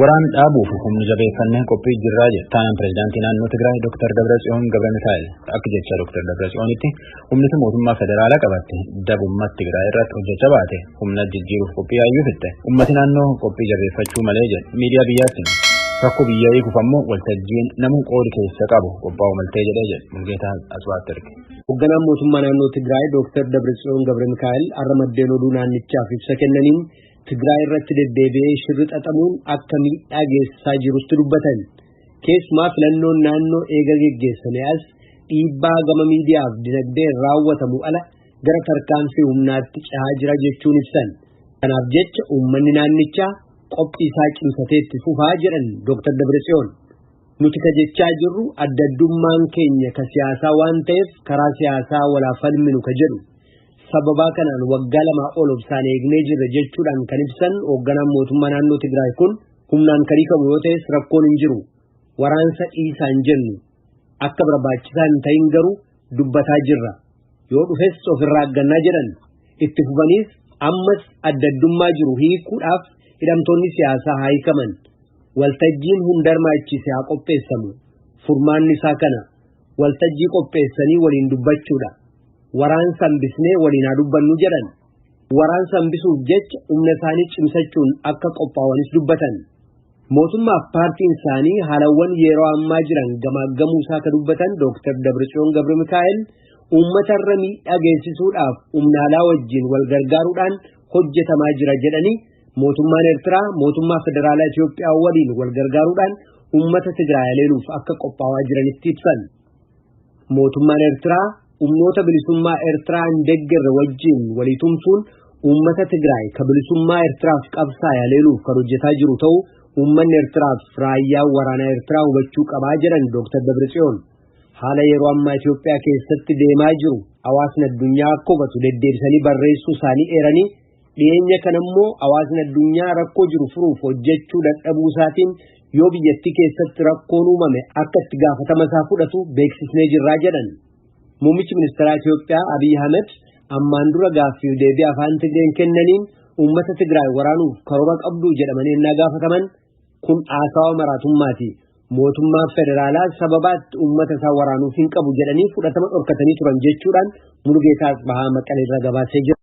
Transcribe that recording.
Waraana dhaabuuf humna jabeeffannee qophii jirraa jedhe. Taanaan pireezidaantii naannoo Tigraay Dr. Dabratsiyoon Gabra Mikaa'el. Akka jecha Dr. Dabratsiyoonitti humniti mootummaa federaalaa qabatte daba uummata Tigraay irratti hojjechaa baate humna jijjiiruuf qophii yaayyuu fixxe. Uummati naannoo qophii jabeeffachuu malee jedhe. Miidiyaa biyyaatti rakkoo biyya hiikuuf ammoo waltajjiin namuu qoodi keessa qabu qophaa'u maltee jedhee jedhe Mulgeetaa Aswaatti erge. Hoogganaan mootummaa naannoo Tigraay Dr. Dabratsiyoon Gabra Mikaa'el har'a maddeen oduu naannichaaf ibsa kennaniin Tigraay irratti deddeebi'ee shirri xaxamuun akka miidhaa geessisaa jirutti dubbatan. Keessumaa filannoon naannoo eega geggeessame as dhiibbaa gama miidiyaaf dinagdeen raawwatamu ala gara tarkaanfii humnaatti cehaa jira jechuun ibsan. Kanaaf jecha uummanni naannichaa qophii isaa cimsatee itti fufaa jedhan Dr. Dabratsiyoon. Nuti ka jechaa jirru adda addummaan keenya ka siyaasaa waan ta'eef karaa siyaasaa walaa falminu ka jedhu. Sababaa kanaan waggaa lamaa ol obsaan eegnee jirra jechuudhaan kan ibsan hoogganaan mootummaa naannoo Tigraay kun humnaan kan hiikamu yoo ta'es rakkoon hin jiru. Waraansa dhiisaa hin jennu. Akka barbaachisaa hin ta'in garuu dubbataa jirra. Yoo dhufes ofirraa aggannaa jedhan. Itti fufaniis ammas adda addummaa jiru hiikuudhaaf hidhamtoonni siyaasaa haa hiikaman. Waltajjiin hunda hirmaachise haa qopheessamu. Furmaanni isaa kana. Waltajjii qopheessanii waliin dubbachuudha. Waraansa hambisnee waliin haa dubbannu jedhan. Waraansa hambisuuf jecha humna isaanii cimsachuun akka qophaa'anis dubbatan. Mootummaaf paartiin isaanii haalawwan yeroo ammaa jiran gamaaggamuu isaa ka dubbatan Dr. Dabratsiyoon Gabra Mikaa'el uummatarra miidhaa geessisuudhaaf humna alaa wajjin wal gargaaruudhaan hojjetamaa jira jedhanii mootummaan Eertiraa mootummaa federaalaa Itoophiyaa waliin wal gargaaruudhaan uummata Tigraay haleeluuf akka qophaa'aa jiranitti ibsan. Mootummaan Eertiraa humnoota bilisummaa Eertiraa hin deeggarre wajjin walii tumsuun uummata Tigraay ka bilisummaa Eertiraaf qabsaa'e haleeluuf kan hojjetaa jiru ta'uu uummanni Eertiraaf raayyaa waraanaa Eertiraa hubachuu qabaa jedhan Dr. Dabratsiyoon. Haala yeroo ammaa Itoophiyaa keessatti deemaa jiru hawaasni addunyaa akka hubatu deddeebisanii barreessuu isaanii eeranii dhiyeenya kana immoo hawaasni addunyaa rakkoo jiru furuuf hojjechuu dadhabuu isaatiin yoo biyyattii keessatti rakkoon uumame akka itti gaafatama isaa fudhatu beeksisnee jirraa jedhan. Muummichi ministeeraa Itoophiyaa Abiy Ahmed ammaan dura gaaffii deebii afaan Tigreen kennaniin uummata Tigraay waraanuuf karoora qabdu jedhamanii ennaa gaafataman kun haasawa maraatummaati. Mootummaa federaalaa sababaatti uummata isaa waraanuuf hin qabu jedhanii fudhatama dhorkatanii turan jechuudhaan Mulugeetaa Asbahaa Maqalee irraa gabaasee jira.